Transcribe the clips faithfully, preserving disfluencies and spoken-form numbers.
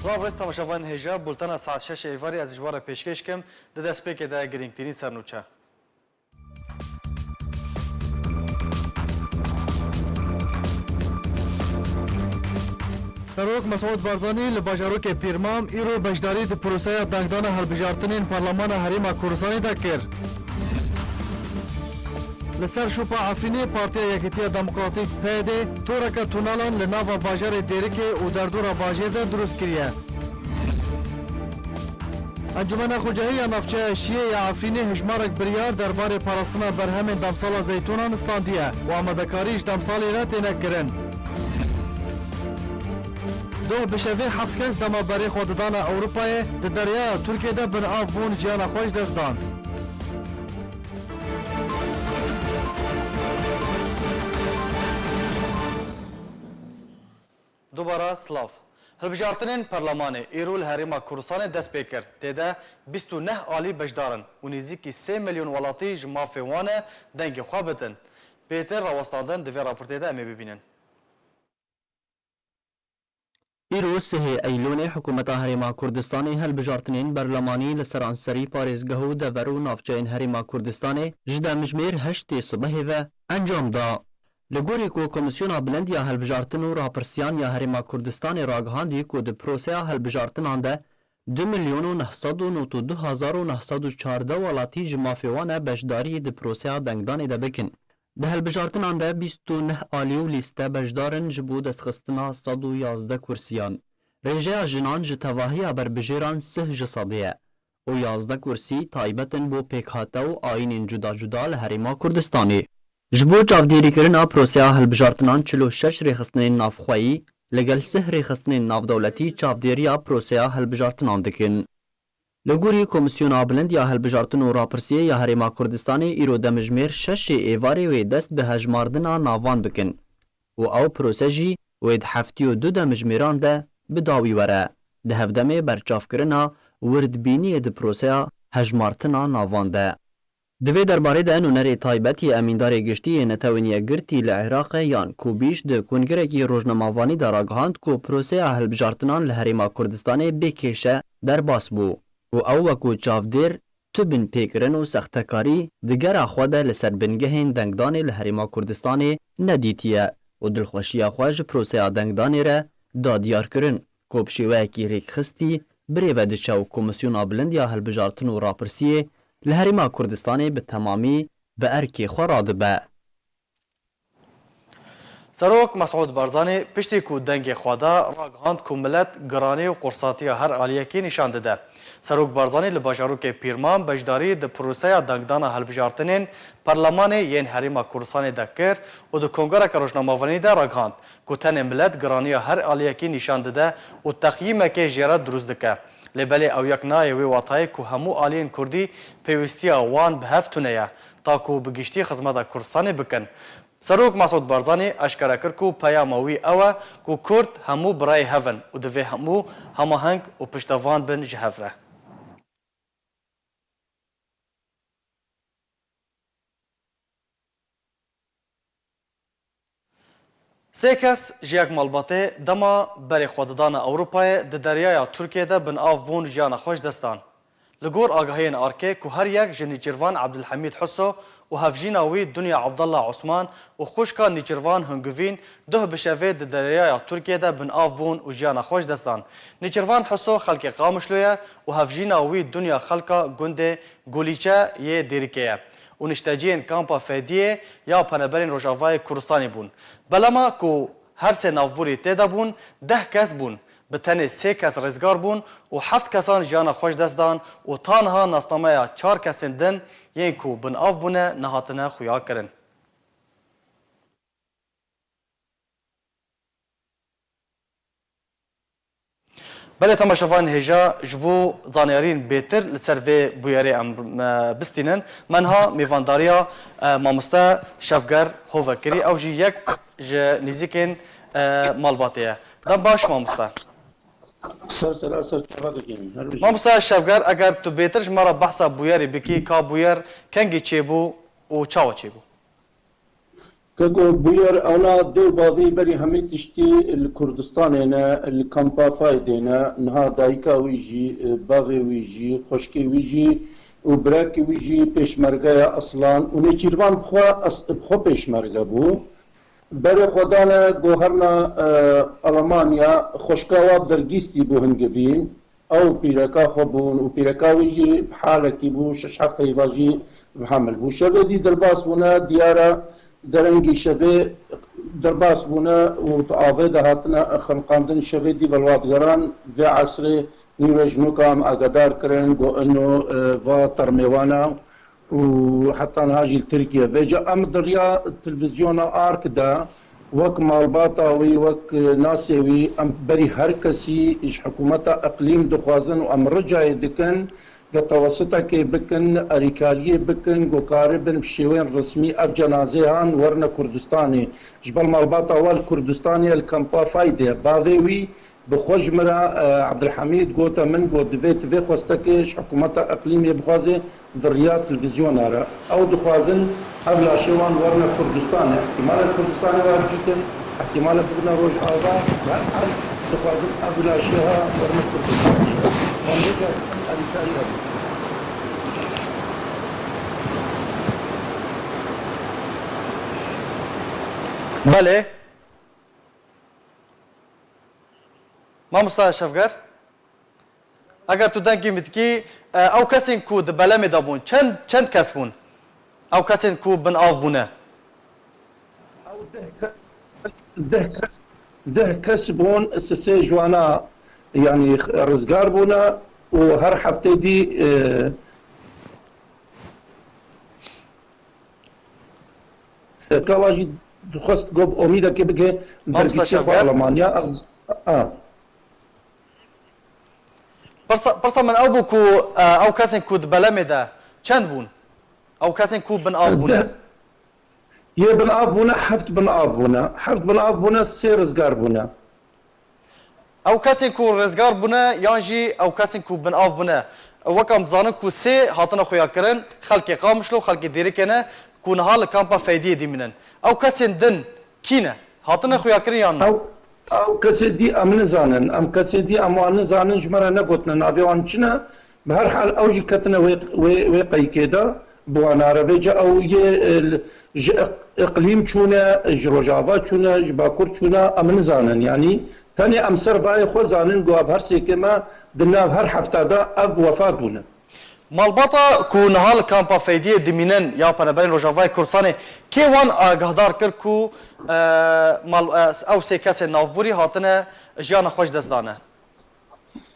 Silav rêz temaşevanên hêja, bultena saet şeş êvarê ez ji we re pêşkêş kim. Di destpêkê de girîngtirîn sernûçe. Serok Mesûd Barzanî li bajarokê Pîrmam îro beşdarî di proseya dengdana hilbijartinên Parlemana Herêma Kurdistanê de kir. Li ser şopa Efrînê Partiya Yekîtiya Demokratîk, P Y D, toreke tunelan li nava bajarê Dêrikê û derdora bajêr de dirust kiriye. Encûmena Xwecehî ya Navçeya Şiyê ya Efrînê hejmarek biryar derbarê parastina berhemên demsala zeytûnan standiye û amadekarî ji demsalê re têne kirin. Doh bi şevê heft kes dema berê xwe didana Ewropayê, di deryaya Tirkiyê de bin av bûn, jiyana xwe ji dest dan. Dubara silav. Hilbijartinên Perlemanê îro li Herêma Kurdistanê dest pê kir. Tê de bîst û neh alî beşdar in û nêzîkî sê milyon welatî ji mafê wan e dengê xwe bidin. Bêtir rawestandin di vê raportê de em ê bibînin. Îro sihê Eylûnê hikûmeta Herêma Kurdistanê hilbijartinên berlemanî li seranserî parêzgeh û dever û navçeyên Herêma Kurdistanê ji demjimêr heştê sibehê ve encam da. Li gorî ku Komîsyona Bilind ya Hilbijartin û Rapirsiyan ya Herêma Kurdistanê ragihandî ku di proseya hilbijartinan de du milyon û neh sed û nod û du hezar û neh sed û çardeh welatî ji mafê wan e beşdarî di proseya dengdanê de bikin. Di hilbijartinan de bîst û neh alî û lîste beşdar in ji bo destxistina sed û yazdeh kursiyan. Rêjeya jinan ji tevahiya berbijêran sih ji sedê ye û yazdeh kursî taybet in bo pêkhate û ayînên cuda cuda li Herêma Kurdistanê. Ji bo çavdêrîkirina proseya hilbijartinan çil û şeş rêxistinên navxweyî li gel sih rêxistinên navdewletî çavdêriya proseya hilbijartinan dikin. Li gorî Komîsyona Bilind ya Hilbijartin û Rapirsiyê ya Herêma Kurdistanê îro demjimêr şeşê êvarê wê dest bi hejmardina navan bikin û ew prose jî wê di heftê û du demjimêran de bi dawî were, di hevdemê berçavkirina wirdbîniyê di proseya hejmartina navan de. Di vê derbarê de nûnerê taybet yê Emîndarê Giştî yê Netewên Yekgirtî li Iraqê Yan Kûbîş di kongirekî rojnamevanî de ragihand ku proseya hilbijartinan li Herêma Kurdistanê bê kêşe derbas bû û ew wekû çavdêr tu binpêkirin û sextekarî di gera xwe de li ser bingehên dengdanê li Herêma Kurdistanê nedîtiye û dilxweşiya xwe ji proseya dengdanê re da diyarkirin ku bi şêweyekî rêkxistî birêve diçe û Komîsyona Bilind ya Hilbijartin û Rapirsiyê li Herêma Kurdistanê bi temamî bi erkê xwe radibe. Serok Mesûd Barzanî piştî ku dengê xwe da, ragihand ku milet giranî û qursatiya her aliyekî nîşan dide. Serok Barzanî li bajarokê Pîrman beşdarî di proseya dengdana hilbijartinên Perlemanê yên Herêma Kurdistanê de kir û di kongereke rojnamevanî de ragihand ku tenê milet giraniya her aliyekî nîşan dide û teqyîmekê jê re dirust dike. Lê belê ew yek nayê wê watayê ku hemû aliyên kurdî pêwîstiya wan bi hev tune ye, ta ku bi giştî xizmeta Kurdistanê bikin. Serok Mesûd Barzanî eşkere kir ku peyama wî ew e ku kurd hemû birayê hev in û divê hemû hemaheng û piştevan bin ji hev re. Sê kes ji yek malbatê dema berê xwe didana Ewropayê di deryaya Tirkiyê de bin av bûn, jiyana xwe ji dest dan. Li gor agahiyên arkê ku her yek ji Nîçirvan Ebdulhemîd Huso û hevjîna wî Dunya Abdallah Osman û xwişka Nîçirvan Hunguvîn duh bi şevê di deryaya Tirkiyê de bin av bûn û jiyana xwe ji dest dan. Nîçirvan Huso xelkê Qamişlo ye û hevjîna wî Dunya xelka gundê Gulîçe yê Dêrikê ye û nişteciyên kampa Fediyê ya Penaberên Rojavayê Kurdistanê bûn. Belema ku her sê navborî tê de bûn, deh kes bûn. Bi tenê sê kes rêzgar bûn û heft kesan jiyana xwe ji dest dan û ta niha nasnameya çar kesên din yên ku bin av bûne nehatine xuya kirin. Belê temaşevanên hêja, ji bo zanyariyên bêtir li ser vê bûyerê em, e, bistînin, me niha mêvandariya, e, mamoste Şevger Hove kirî, ew jî yek ji nêzîkên, e, malbatê ye. Dem baş mamoste. Ser sera ser çava dikînin. Her bijî. Mamoste Şevger, eger tu bêtir ji me re behsa bûyerê bikî, ka bûyer kengî çêbû û çawa çêbû? Keko bûyer ana dê û bavê berî hemî tiştî li Kurdistanê ne, li kampa Faydê ne, niha dayika wî jî, bavê wî jî, xweşkê wî jî û birekî wî jî pêşmerge ye eslan û Nêçîrvan bi xwe es-, bi xwe pêşmerge bû. Berê xwe dane ku herna, e, Alemanya, xweşka wa bi dergîstî bû hingivîn. Ew pîreka xwe bûn û pîreka wî jî bi halekî bû, şeş heft heyva jî bi hemil bû. Şevê dî derbas bûne, diyar e derengî şevê derbas bûne û di avê de hatine xeniqandin. Şevê dî velwatgeran vê esrê nîvej nûka em agadar kirin ku ino, e, va termê wan e û heta niha jî li Tirkiye. Vêca em di riya televîzyona Ark de wek malbata wî, wek nasê wî, em berî her kesî ji hikûmeta iqlîm dixwazin û em ricayê dikin, ku tewesitekê bikin, erîkariyê bikin, ku karibin bi şêwên resmî ev cenazeyhan werine Kurdistanê. Ji ber malbata we li Kurdistanê ye, li kampa Faydê ye. Bavê wî bi xwe ji min re, e, Ebdulhemîd gote min, got, divê tu vê xwestekê ji hikûmeta iqlîmê bixwaze di riya televîzyona re. Ew dixwazin ev laşê wan werine Kurdistanê. Îhtîmal e li Kurdistanê ve ev cîtin, îhtîmal e bibine Rojava. Bi her hal dixwazin ev laşê ha werine Kurdistanê. Wan vêca dikin, alîkarî hebin. Belê. Mamosta Şevger, eger tu dengê min dikî, e, ew kesên ku di belemê de bûn, çend, çend kes bûn? Ew kesên ku bin av bûne? Ew deh ke-, deh kes, deh kes bûn, sisê ji wana, yanî, rizgar bûne û her heftê dî, e, Kawa jî dixwest ku bi omîdekê bike Mamosta dergîstiyê xwe Şevger. Alemanya. Ev, a. Pirsa, pirsa min ew bû ku, e, ew kesên ku di belemê de çend bûn? Ew kesên ku bin av bûne? Deh. Yê bin av bûne, heft bin av bûne. Heft bin av bûne, sê rizgar bûne. Ew kesên ku rizgar bûne yan jî ew kesên ku bin av bûne, wek em dizanin ku sê hatine xuyakirin, xelkê Qamişlo, xelkê Dêrikê ne ku niha li kampa Feydiyê dimînin. Ew kesên din kî ne? Hatine xuyakirin yan ne? Ew, ew kesê dî em nizanin. Em kesê dî em wan nizanin, ji me re negotine navê wan çi ne. Bi her hal ew jî ketine wê, wê, wê qeykê de. Bi wana re vêca ew yê, e, ji iq-, iqlîm çûne, ji Rojava çûne, ji Bakur çûne, em nizanin. Yanî tenê em ser vayê xwe zanin ku ev her sêkê me di nav her hefta de ev wefat bûne. Malbata ku niha li kampa Feydiyê dimînin ya penaberên Rojavayê Kurdistanê, kê wan agahdar kir ku, e, mal, e, ew sê kesên navborî hatine jiyana xwe ji dest dane?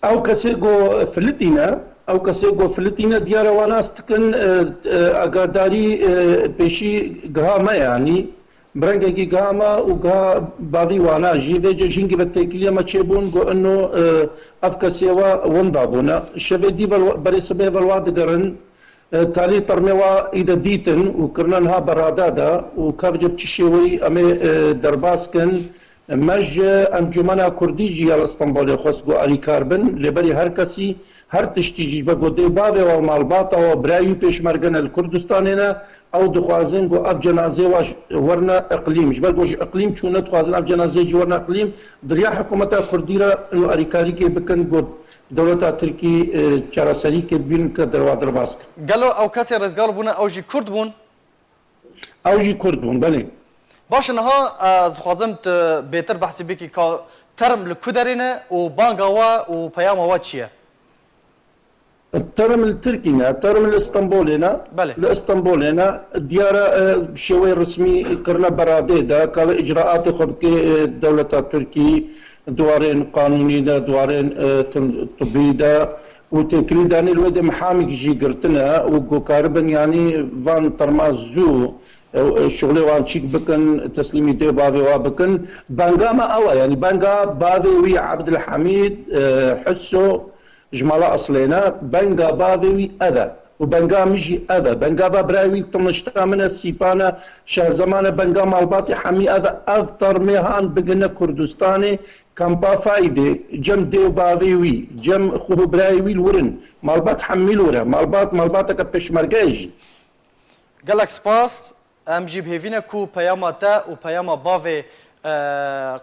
Ew kesê ku filitîne, ew kesê ku filitîne diyar e wan nas dikin, e, e, agadarî, e, pêşî giha me, yanî bi rengekî giha me û giha bavî wana jî vê cê jingî ve têkiliyê me çêbûn ku ino, e, ev kesê we winda bûne. Şevê dî ve berê sibê ve wa digerin. E, talî termê wa î de dîtin û kirine niha berada de û kevce bi çi şêweyî em ê, e, derbas kin. Me ji Encûmena Kurdî jî ya li Stenbolê xwest ku alîkar bin, lê berî her kesî, her tiştî jî ji ber ku dê bavê wa û malbata wa û birayê wî pêşmerge ne li Kurdistanê ne, ew dixwazin ku ev cenazê wa ji, werine iqlîm. Ji ber ku ji iqlîm çûne, dixwazin ev cenazê jî werine iqlîm. Di riya hikûmeta Kurdî re û alîkarîkê bikin ku dewleta Tirkî, e, çareserî kê bîn ke derwa derbas kir. Gelo ew kesê rizgar bûne, ew jî Kurd bûn? Ew jî Kurd bûn, belê. Baş e, niha, e, ez dixwazim tu bêtir behsî bikî ka term li ku derê ne û banga we û peyama we çi ye? Term li Tirkî ne, term li Stenbolê ne. Belê. Li Stenbolê ne. Diyar e, e, bi şêweyê resmî kirine beradê de, ka wê icraatê xwe bike, e, dewleta Tirkî, di warên qanûnî de, di warên, e, tim-, tibî de û têkilî danî li wê de mehamîk jî girtine û ku karibin, yanî van terma zû, e, e, şixulê wan çîk bikin, teslîmî dê bavê wa bikin. Benga me ew e, yanî benga bavê wî Ebdilhemîd, e, Hiso, ji mala eslê ne, benga bavê wî ev e. Û benga min jî ev e. Benga va birayê wî Tinişta min e, Sîpan e, Şehzeman e, benga malbatê hemî ev e. Ev termê han bigihine Kurdistanê, kampa Faydê, cem dê û bavê wî, cem xwe û birayê wî li wir in. Malbat hemî li wir e. Malbat, malbateke pêşmerge ye jî. Gelek spas. Em jî bi hêvî ne ku peyama te û peyama bavê, e,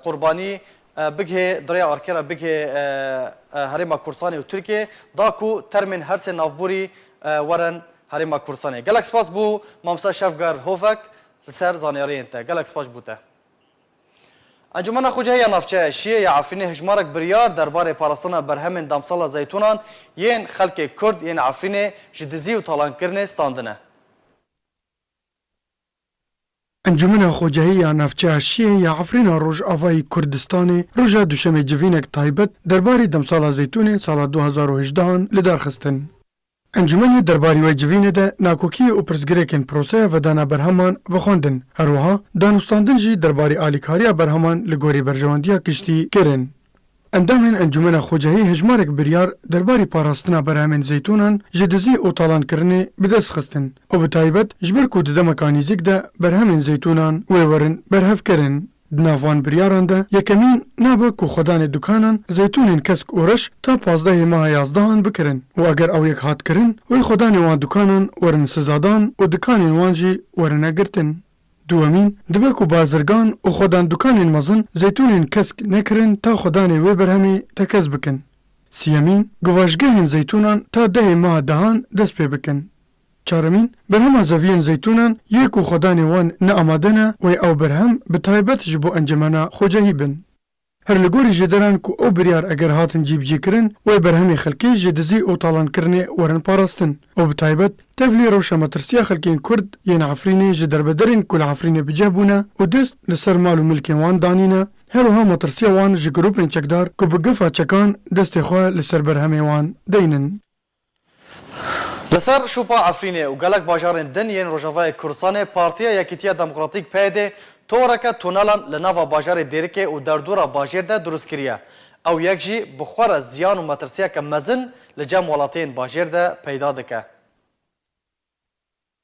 Qurbanî, e, bigihê, di rêya arkêra bigihê, e, e, Herêma Kurdistanê û Tirkiyê, da ku termên her sê navborî, e, werin Herêma Kurdistanê. Gelek spas bû Mamosta Şevger Hovek li ser zanyariyên te. Gelek spas bû te. Encûmena Xwecihî ya Navçeya Şiyê ya Efrînê hejmarek biryar derbarê parastina berhemên demsala zeytûnan yên xelkê Kurd yên Efrînê ji dizî û talankirinê standine. Encûmena Xwecihî ya Navçeya Şiyê ya Efrîna Rojavayî Kurdistanê roja Duşemê civînek taybet derbarê demsala zeytûnên sala du hazar û hejdehan li dar xistin. Encûmenê derbarî wê civînê de nakokiyê û pirsgirêkên proseya vedana berheman vexwendin. Her wiha danûstandin jî derbarî alîkariya berheman li gorî berjewendiya giştî kirin. Endamên Encûmena Xwecihî hejmarek biryar derbarî parastina berhemên zeytûnan ji dizî û talankirinê bi dest xistin û bi taybet ji ber ku di demeka nîzîk de berhemên zeytûnan wê werin berhevkirin. Di nav van biryaran de yekemîn nabe ku xwedanê dukanan zeytûnên kesk û reş ta pazdehê meha yazdehan bikirin û eger ew yek hat kirin, wê xwedanê wan dukanan werin sizadan û dikanên wan jî werine girtin. Duwemîn, dibe ku bazirgan û xwedan dukanên mezin zeytûnên kesk nekirin ta xwedanê wê berhemê tekez bikin. Siyemîn, guvaşgehên zeytûnan ta dehê meha dehan dest pê bikin. Çaremîn, berhema zeviyên zeytûnan yê ku xwedanê wan ne amade ne, wê ew berhem bi taybet ji bo encemena xwecehî bin. Her li gorî jêderan ku ew biryar eger hatin cîbicîkirin, wê berhemê xelkê ji dizî û talankirinê werin parastin û bi taybet tevlî rewşa metirsiya xelkên Kurd yên Efrînê ji derbederên ku li Efrînê bi cih bûne û dest li ser mal û milkên wan danîne, her wiha metirsiya wan ji grûpên çekdar ku bi gefa çekan destê xwe li ser berhemê wan deynin. Li ser şopa Efrînê û gelek bajarên din yên Rojavayê Kurdistanê Partiya Yekîtiya Demokratîk P Y D toreke tunelan li nava bajarê Dêrikê û derdora bajêr de dirust kiriye. Ew yek jî bi xwe re ziyan û metirsiyeke mezin li cem welatiyên bajêr de peyda dike.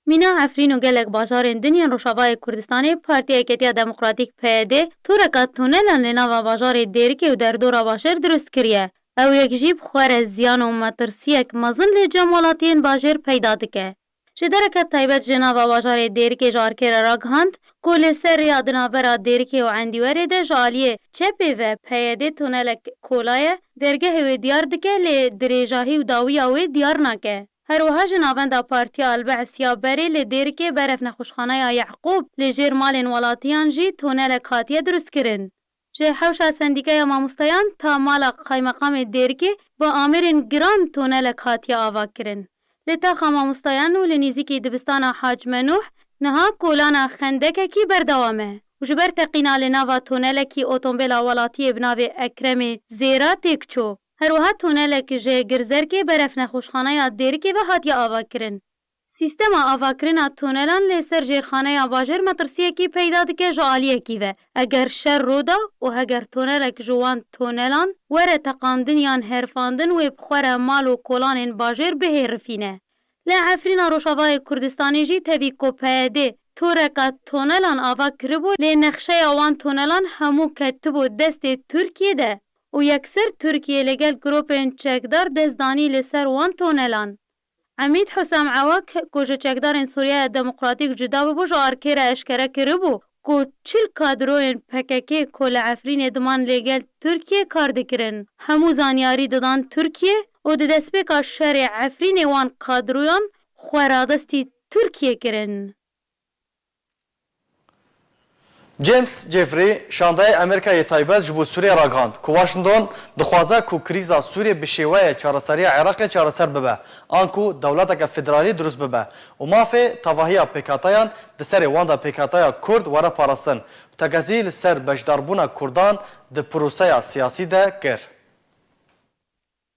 Mîna Efrîn û gelek bajarên din yên Rojavayê Kurdistanê Partiya Yekîtiya Demokratîk P Y D toreka tunelan li nava bajarê Dêrikê û derdora bajêr dirust kiriye. Ew yek jî bi xwe re ziyan û metirsiyek mezin li cem welatiyên bajêr peyda dike. Ji dereke taybet ji nava bajarê Dêrikê ji arkê re ragihand ku li ser rêya di navbera Dêrikê û Endîwerê de ji aliyê çepê ve P Y D tunelek kola ye, dergehê wê diyar dike, lê dirêjahî û dawiya wê diyar nake. Her wiha ji navenda Partiya Elbehs ya berê li Dêrikê Beref Nexweşxaneya Yeqûb li jêr malên welatiyan jî tunelek hatiye dirustkirin. Ji hewşa Sendîkaya Mamostayan ta mala Qaymeqamê Dêrikê bi amêrên giran tunelek hatiye avakirin. Li taxa mamostayan û li nîzîkî dibistana Hac Menûh niha kolana xendekekî berdewam e û ji ber teqîna li nava tunelekî otombêla welatiyê bi navê Ekremê Zêra têk çû. Her wiha tunelek ji Girzerkê Beref Nexweşxaneya Dêrikê ve hatiye avakirin. Sîstema avakirina tunelan li ser jêrxaneya bajêr metirsiyekî peyda dike ji aliyekî ve. Eger şer rû da û heger tunelek ji wan tunelan were teqandin yan herfandin, wê bi xwe re mal û kolanên bajêr bihêrifîne. Li Efrîna Rojavayê Kurdistanê jî tevî ku P Y D toreka tunelan ava kiribû, lê nexşeya wan tunelan hemû ketibû destê Tirkiyê de û yekser Tirkiye li gel grûpên çekdar dest danî li ser wan tunelan. Emîd Husam Ewak, ku ji çekdarên Sûriyeya Demokratîk cuda bûbû, ji arkê re eşkere kiribû ku çil kadroyên P K K ku li Efrînê diman lê gel Tirkiyê kar dikirin, hemû zanyarî didan Tirkiyê û di destpêka şerê Efrînê wan kadroyan xwe radestî Tirkiyê kirin. James Jeffrey, şandeyê Amerîka yê taybet ji bo Sûriyê ragihand ku Washington dixwaze ku krîza Sûriyê bi şêweyê çareseriya Iraqê çareser bibe, anku dewleteke federalî dirust bibe û mafê tevahiya pêkhateyan di serê wan de pêkhateya Kurd were parastin û tekezî li ser beşdarbûna Kurdan di proseya siyasî de kir.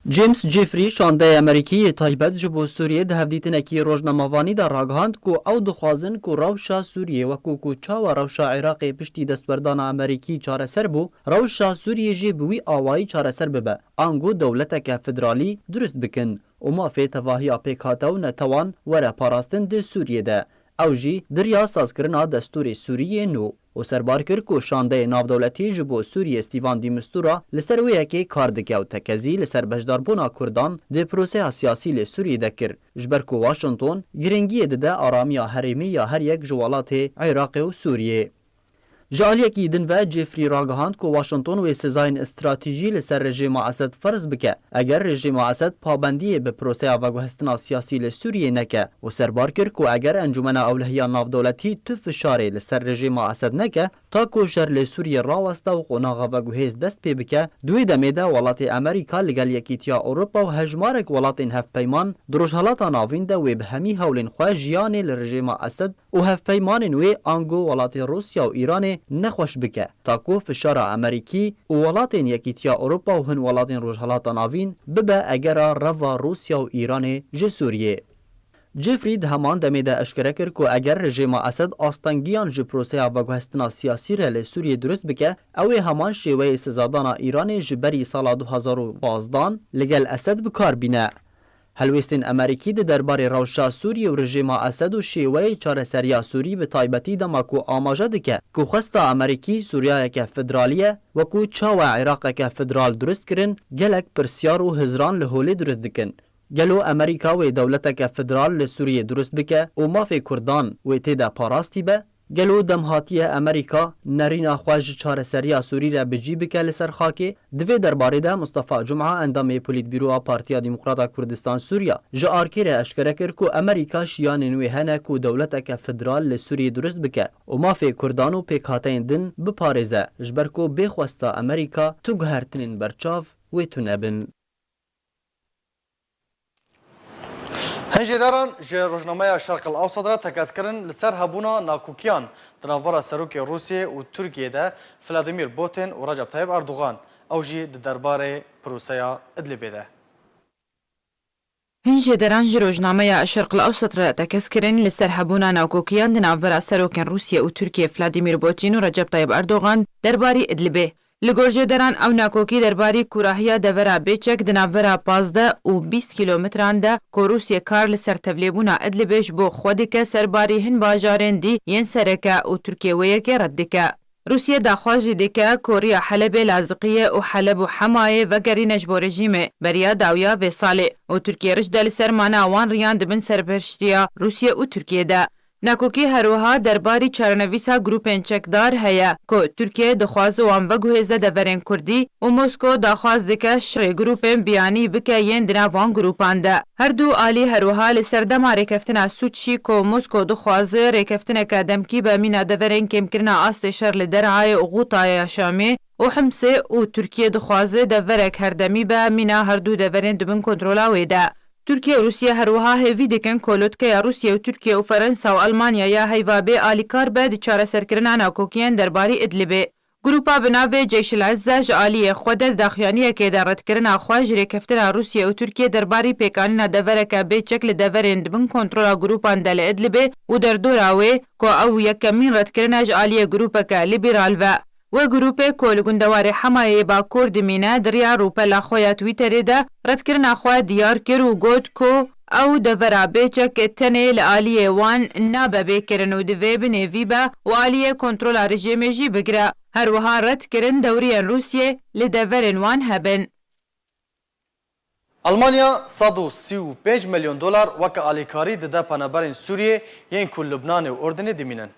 James Jeffrey, şandeyê Amerîkî yê taybet ji bo Sûriyê di hevdîtinekî rojnamevanî de ragihand ku ew dixwazin ku rewşa Sûriyê wekû ku çawa rewşa Iraqê piştî destwerdana Amerîkî çareser bû, rewşa Sûriyê jî bi wî awayî çareser bibe, ango dewleteke federalî dirust bikin û mafê tevahiya pêkhate û netewan were parastin di Sûriyê de. Ew jî di riya sazkirina destûrê Sûriyê nû û serbar kir ku şandeyê navdewletî ji bo Sûriyê Stîvan de Mistura li ser wê yekê kar dike û tekezî li ser beşdarbûna Kurdan di proseya siyasî li Sûriyê de kir, ji ber ku Washington giringiyê dide aramiya herêmî ya her yek ji welatê Iraqê û Sûriyê. Ji aliyekî din ve Jeffrey ragihand ku Washington wê sizayên stratejî li ser rejîma Esed ferz bike, eger rejîma Esed pabendiyê bi proseya veguhestina siyasî li Sûriyê neke û serbar kir ku eger Encûmena Ewlehiya Navdewletî tu fişarê li ser rejîma Esed neke, ta ku şer li Sûriyê raweste û qonaxa veguhêz dest pê bike, di wê demê de welatê Amerîka li gel Yekîtiya Ewropa û hejmarek welatên hevpeyman di Rojhelata Navîn de wê bi hemî hewlên xwe jiyanê li rejîma Esed û hevpeymanên wê ango welatê Rûsya û Îranê nexweş bike, ta ku fişara Amerîkî û welatên Yekîtiya Ewropa û hin welatên Rojhelata Navîn bibe egera reva Rûsya û Îranê ji Sûriyê. Jeffrey di heman demê de eşkere kir ku eger rejîma Esed astengiyan ji proseya veguhestina siyasî re li Sûriyê dirust bike, ew ê heman şêweyê sizadana Îranê ji berî sala du hazar û pazdan li gel Esed bi kar bîne. Helwêstên Amerîkî di derbarê rewşa Sûriyê û rejîma Esed û şêweyê çareseriya Sûrî bi taybetî dema ku amaje dike ku xwesta Amerîkî Sûriyayeke federalî ye, wekû çawa Iraqeke federal dirust kirin, gelek pirsyar û hizran li holê dirust dikin. Gelo Amerîka wê dewleteke federal li Sûriyê dirust bike û mafê Kurdan wê tê de parastî be? Gelo dem hatiye Amerîka nerîna xwe ji çareseriya Sûrî re bi cî bike li ser xakê? Di vê derbarê de Mustafa Cuma, endamê Polîtbîroya Partiya Demokrata Kurdistan Sûriya, ji arkê re eşkere kir ku Amerîka şiyanên wê hene ku dewleteke federal li Sûriyê dirust bike û mafê Kurdan û pêkhateyên din biparêze, ji ber ku bê xwesta Amerîka tu guhertinên berçav wê tune bin. Hin jêderan ji rojnameya Şerq el Ewsat re tekez kirin li ser hebûna nakokiyan di navbera serokê Rûsiyê û Tirkiyê de Vladimir Putin û Recep Tayyip Erdogan, ew jî di derbarê proseya Idlibê de. Hin jêderan ji rojnameya Şerq el Ewsat re tekez kirin li ser hebûna nakokiyan di navbera serokên Rûsiyê û Tirkiyê Vladimir Putin û Recep Tayyip Erdogan derbarî Idlibê. Li gor jêderan ew nakokî derbarî kûrahiya devera Bêçek di navbera pazdeh û bîst kîlometran de ku Rûsye kar li ser tevlêbûna Idlibê ji bo xwe dike serbarî hin bajarên dî yên sereke û Tirkiye wê yekê red dike. Rûsye daxwaz jî dike ku riya Helebê, Laziqiyê û Heleb û Hemayê vegerîne ji bo rejîmê beriya dawiya vê salê û Tirkiye riş de li ser mana wan riyan di bin serpirştiya Rûsye û Tirkiye de. Nakokî her wiha derbarî çarenivîsa grûpên çekdar heye ku Tirkiye dixwaze wan veguhêze deverên Kurdî û Mosko daxwaz dike şerê grûpên biyanî bike yên di nav wan grûpan de. Her du alî her wiha li ser dema rêkeftina Sûçî ku Mosko dixwaze rêkeftineke demkî be mîna deverên kêmkirina astê şer li Derayê û Xûtaya Şamê û Himsê û Tirkiye dixwaze deverek herdemî be mîna her du deverên di bin kontrola wê de. Tirkiye û Rûsye her wiha hêvî dikin ku lotkeya Rûsye û Tirkiye û Ferensa û Elmanya ya heyva bê alîkar be di çareserkirina nakokiyên derbarî Idlibê. Grupa bi navê Ceyşil Ezze ji aliyê xwe de di daxuyaniyekê de redkirina xwe ji rêkeftina Rûsye û Tirkiye derbarî pêkanîna devereke bê çek li deverên di bin kontrola grûpan de li Idlibê û derdora wê ku ew yekemîn redkirin e ji aliyê grûpeke lîberal ve. Wê grûpê ku li gundewarê Hemayê yê Bakur dimîne, di riya rûpela xwe ya Twitterê de redkirina xwe diyar kir û got ku ew devera bê çek tenê li aliyê wan nabe bêkirin û divê bi nêvî be û aliyê kontrola rejîmê jî bigire. Her wiha red kirin dewriyên Rûsiyê li deverên wan hebin. Almanya sed û sî û pênc milyon dolar weke alîkarî dide penaberên Sûriyê yên ku Lubnanê û Urdinê dimînin.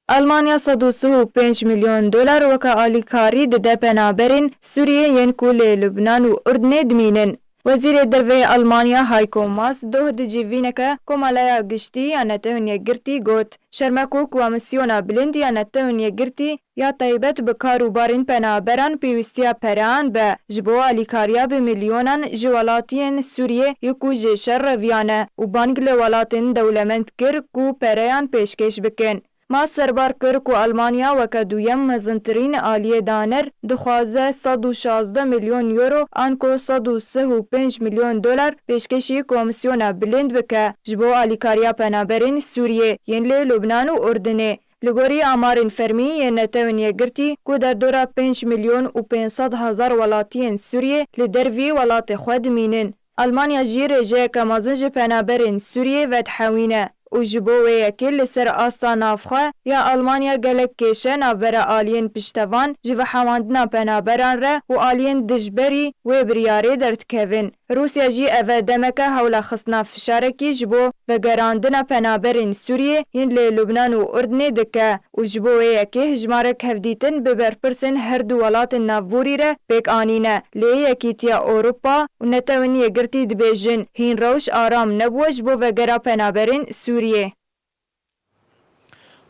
Almanya sed û sî û pênc milyon dolar weke alîkarî dide penaberên Sûriyê yên ku li Lubnan û Urdinê dimînin. Wezîrê Derve yê Almanya Heiko Maas doh di civîneke Komeleya Giştî ya Netewên Yekgirtî got, Şerm e ku Komisyona Bilind ya Netewên Yekgirtî ya taybet bi kar û barên penaberan pêwîstiya pereyan be ji bo alîkariya bi milyonan ji welatiyên Sûriyê yê ku ji şer reviyane û bang li welatên dewlemend kir ku pereyan pêşkêş bikin. Maas serbar kir ku Almanya weke duyem mezintirîn aliyê daner dixwaze sed û şazdeh milyon euro anko sed û sih û pênc milyon dolar pêşkêşî Komîsyona Bilind bike ji bo alîkariya penaberên Sûriyê yên li Lubnan û Urdinê. Li gorî amarên fermî yên Netewên Yekgirtî ku derdora pênc milyon û pênc sed hezar welatiyên Sûriyê li dervî welatê xwe dimînin, Almanya jî rêjeyeke mezin ji penaberên Sûriyê vedihewîne û ji bo wê yekê li ser asta navxwe ya Almanya gelek kêşe navbera aliyên piştevan ji vehewandina penaberan re û aliyên dijberî wê biryarê derdikevin. Rûsya jî ev e demeke hewla xistina fişarekî ji bo vegerandina penaberên Sûriyê yên li Lubnan û Urdinê dike û ji bo wê yekê hejmarek hevdîtin bi berpirsên her du welatên navborî re pêk anîne. Lê Yekîtiya Ewropa û Netewên Yekgirtî dibêjin, hîn rewş aram nebûye ji bo vegera penaberên Sûriyê.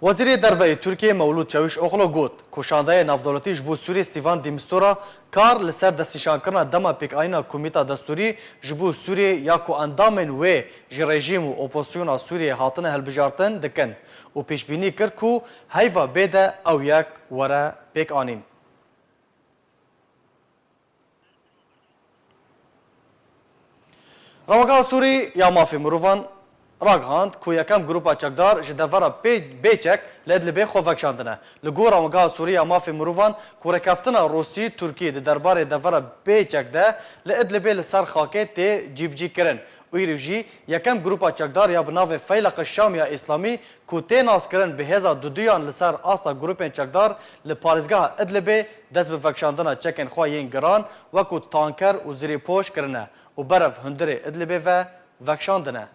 Wezîrê Derve yê Tirkiyê Mewlûd Çewîşoglu got ku şandeyê navdewletî ji bo Sûriyê Stîvan de Mistura kar li ser destnîşankirina dema pêkanîna komîta destûrî ji bo Sûriyê ya ku endamên wê ji rejîm û opozisyona Sûriyê hatine hilbijartin dikin û pêşbînî kir ku heyva bê de ew yek were pêkanîn. Rewgeha Sûrî ya Mafê Mirovan ragihand ku yekem grupa çekdar ji devera pê-, Bêçek li Idlibê xwe vekişandine. Li gor Rewgeha Sûrî ya Mafê Mirovan ku rêkeftina Rûsî-Tirkî di derbarê devera Bêçek de li Idlibê li ser xakê tê cîbicîkirin û îro jî yekem grupa çekdar ya bi navê Feyleq Şam ya Îslamî ku tê naskirin bi hêza duduyan li ser asta grûpên çekdar li parêzgeha Idlibê dest bi vekişandina çekên xwe yên giran wekû tanker û zirîpoş kirine û berev hundirê Idlibê ve vekişandine.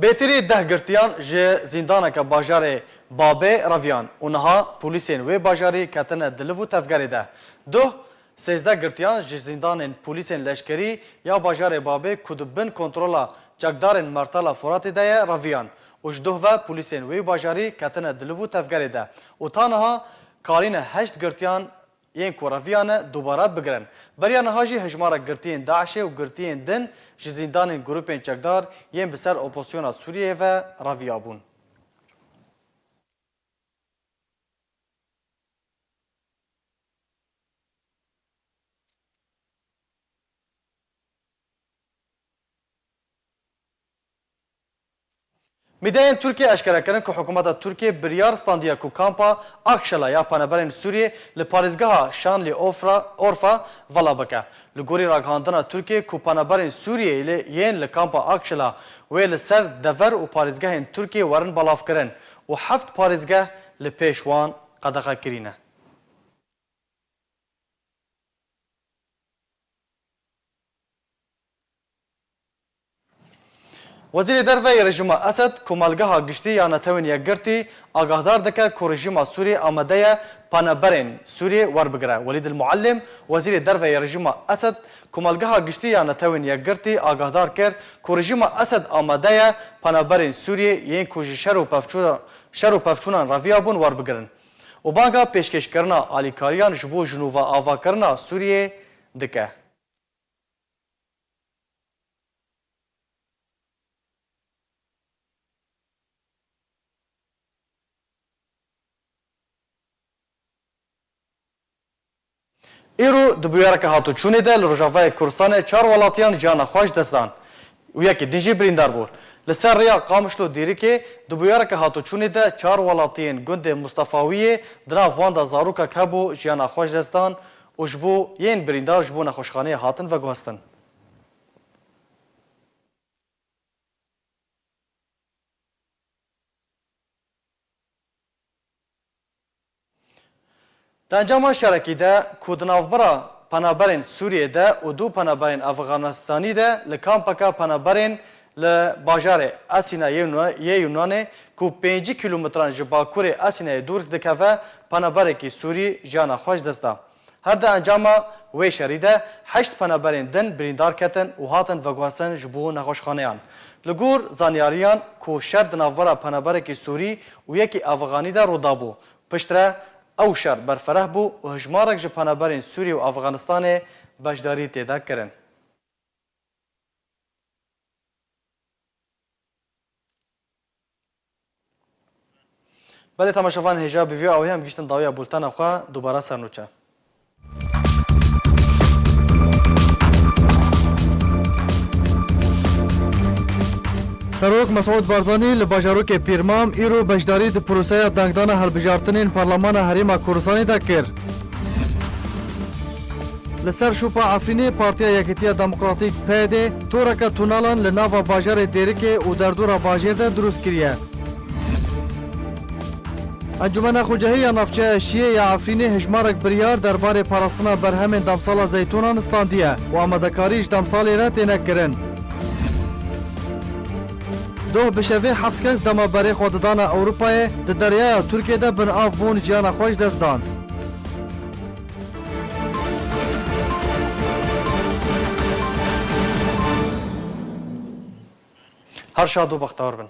Bêtirî deh girtiyan ji zîndaneke bajarê Babê reviyan û niha polîsên wê bajarî ketine di liv û tevgerê de. Duh, sêzdeh girtiyan ji zîndanên polîsên leşkerî ya bajarê Babê ku di bin kontrola çekdarên Mertala Furatê de ye reviyan û ji duh ve polîsên wê bajarî ketine di liv û tevgerê de û ta niha karîne heşt girtiyan yên ku reviyane dubare bigirin. Beriya niha jî hejmarek girtiyên DAIŞê û girtiyên din ji zîndanên grûpên çekdar yên bi ser opozisyona Sûriyeyê ve reviya bûn. Mîdyayên Tirkiyê eşkere kirin ku hikûmeta Tirkiyê biryar standiye ku kampa Akşela ya penaberên Sûriyê li parêzgeha Şanlî Ofra, Orfa vala bike. Li gorî ragihandina Tirkiyê ku penaberên Sûriyeyê lê yên li kampa Akşela wê li ser dever û parêzgehên Tirkiyê werin belavkirin û heft parêzgeh li pêş wan qedexe kirîne. Wezîrê Derve yê rejîma Esed komelgeha giştî ya Netewên Yekgirtî agahdar dike ku rejîma Sûriyê amade ye penaberên Sûriyê werbigire. Welîd el Muallim, wezîrê derve yê rejîma Esed, komelgeha giştî ya Netewên Yekgirtî agahdar kir ku rejîma Esed amade ye penaberên Sûriyê yên ku ji şer û pevçû-, şer û pevçûnan reviyabûn werbigirin û banga pêşkêşkirina alîkariyan ji bo jinûveavakirina Sûriyê dike. Îro di bûyereke hatûçûnê de li Rojavayê Kurdistanê çar welatiyan jiyana xwe ji dest dan û yekî din jî birîndar bû. Li ser rêya Qamişlo Dîrikê di bûyereke hatûçûnê de çar welatiyên gundê Mustefawiyê di nav wan de zarokek hebû jiyana xwe ji dest dan û ji bo yên birîndar ji bo nexweşxaneyê hatin veguhestin. Di encama şerekî de ku di navbera penaberên Sûriyê de û du penaberên Efxanistanî de li kampeke penaberên li bajarê Esîna yê Yûna-, yê Yûnanê ku pêncî kîlometran ji bakurê Esînayê dûr dikeve, penaberekî Sûrî jiyana xwe ji dest da. Her di encama wê şerî de heşt penaberên din birîndar ketin û hatin veguhestin ji bo nexweşxaneyan. Li gor zanyariyan ku şer di navbera penaberekî Sûrî û yekî Efxanî de rû dabû, piştre ew şer berfereh bû û hejmarek ji penaberên Sûrî û Efxanistanê beşdarî tê de kirin. Belê temaşevan, hêja bi vî awayî em gihîştin dawiya bultena xwe, dubare sernûçe. Serok Mesûd Barzanî li bajarokê Pîrmam îro beşdarî di proseya dengdana hilbijartinên Parlemana Herêma Kurdistanê de kir. Li ser şopa Efrînê Partiya Yekîtiya Demokratîk, P Y D, toreke tunelan li nava bajarê Dêrikê û derdora bajêr de dirust kiriye. Encûmena Xwecihî ya Navçeya Şiyê ya Efrînê hejmarek biryar derbarê parastina berhemên demsala zeytûnan standiye û amadekarî ji demsalê re têne kirin. Doh bi şevê heft kes dema berê xwe didana Ewropayê, di deryaya Tirkiyê de bin av bûn, jiyana xwe ji dest dan. Her şad û bextewar bin.